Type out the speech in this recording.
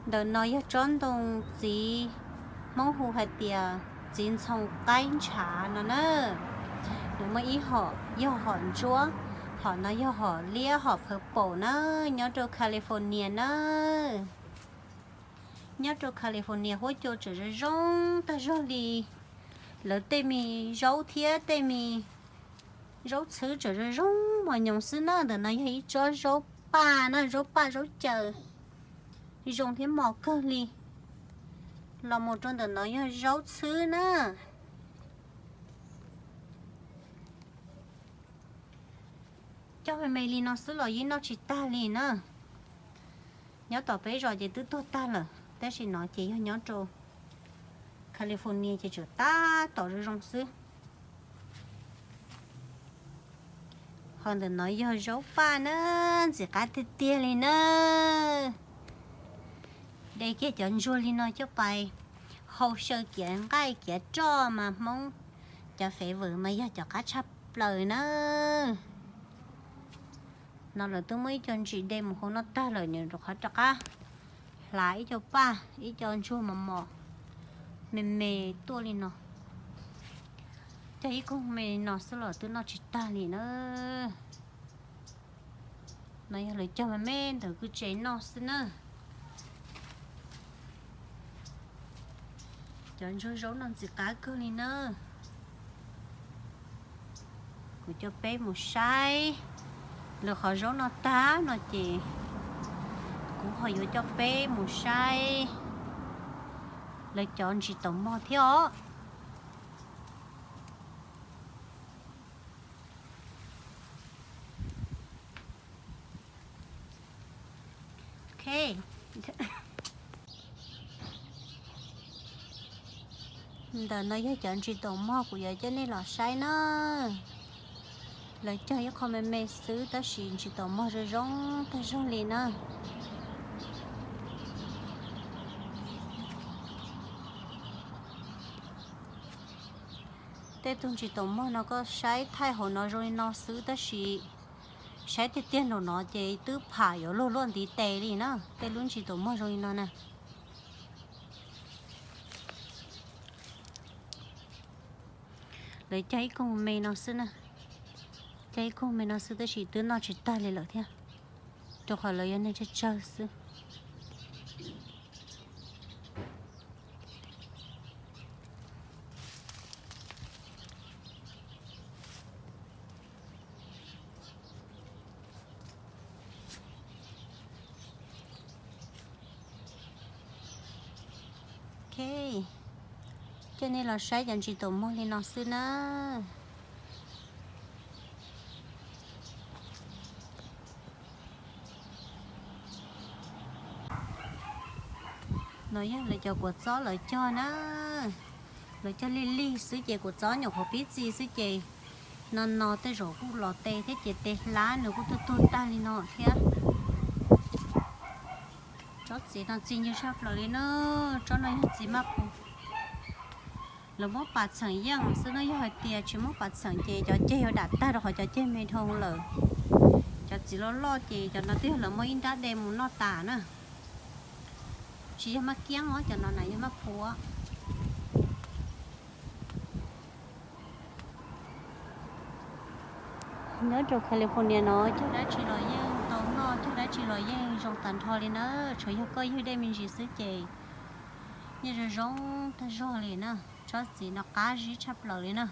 Ntawm no yog tsob ntoo txiv, Hmoob hu hais tias txiv ntxhoo qaib ntshav no na. Nws muaj ib hom yog hom ntsuab, hom no yog hom liab hom purple na, nyob rau California na. Nyob rau California huab cua tseem zoo zoo tag zog li. Lawv tej me zaub thiab tej me zaub txhwb tseem zoo zoo mos nyoos xwb na. Ntawm no yog ib tsob zaub paj na, zaub paj zaub caws zoo thiab mos kawg li. Los mus rau ntawm no yog zaub txhwb na. Cog me me li no xwb los yeej noj tsis tag li na. Nyob tom peb zos ces twb tuag tag lawm, tab sis no ces yog nyob rau California ces tseem tab tom zoo zoo xwb. Ho ntawm no yog zaub paj na, ntxim qab tiag tiag li na. De kiag cov ntsuag li no coj pais hau xyaw kiav nqaij kiav roj mas Hmoob cov favourite mas yog cov qab tshaj plaws na. No lawv twb muab ib co ntsis de mus hau noj tag lawm, nws rov qab rov qab hlav ib co paj ib co ntsuag mos mos me me tuaj li no. Cog ib koog me no xwb los twb noj tsis tag li na. No yog lawv cog me me ntawm kwj tse noj xwb na. Cov ntsuag zaub no ntxim qab kawg li na. Kuv coj peb mus saib lawv qhov zaub no tag no ces kuv ho yuav coj peb mus saib lawv cov ntsis taum mog thiab os. Ok. Ntawm no yog cov ntsis taum mog kuv yuav coj nej los saib na. Lawv cog ib qho me me xwb tab sis ntsis taum mog zoo zoo tag zog li na. Tej tug ntsis taum mog no koj saib thaij hauv no zoo li no xwb tab sis saib tiag tiag nraum no ces twb pham yuav luag luaj ntiv tes li na, tej lub ntsis taum mog zoo li no na. Lawv cog ib koog me no xwb na, cog ib koog me no xwb tab sis twb noj tsis tag li lawm thiab, rau qhov lawv yog neeg tsawg tsawg xwb. Ok, coj nej los saib cov ntsis taum mog li no xwb na. No yog lawv cov kua txob lawv cog na, lawv cog lig lig xwb ces kua txob nyuam qhuav pib txi xwb ces no no tej zaum kuj los tes thiab ces tes hlab nws kuj tuag tuag tag li no thiab. Tsob txiv no txi ncw tshaj plaws li na, tsob no yog txiv maj pus. Lawv muab pas txheem yeej xwb no, yog hais tias tsis muab pas txheem ces cov ceg yuav dam tag rau qhov cov ceg me dhau lawm. Cov txiv loj loj ces cov no twb yog lawv muab ib nrab de mus noj tas na. Tsis yog maj kiab os, cov no na yog maj phuav. Nyob rau California no cog dab tsi los yeej tau noj, cog dab tsi los yeej zoo tas nrho li na, tsuas yog koj ywg dej me ntsis xwb ces yeej zoo zoo tag zog li na. Tsob txiv no qab zib tshaj plaws li na.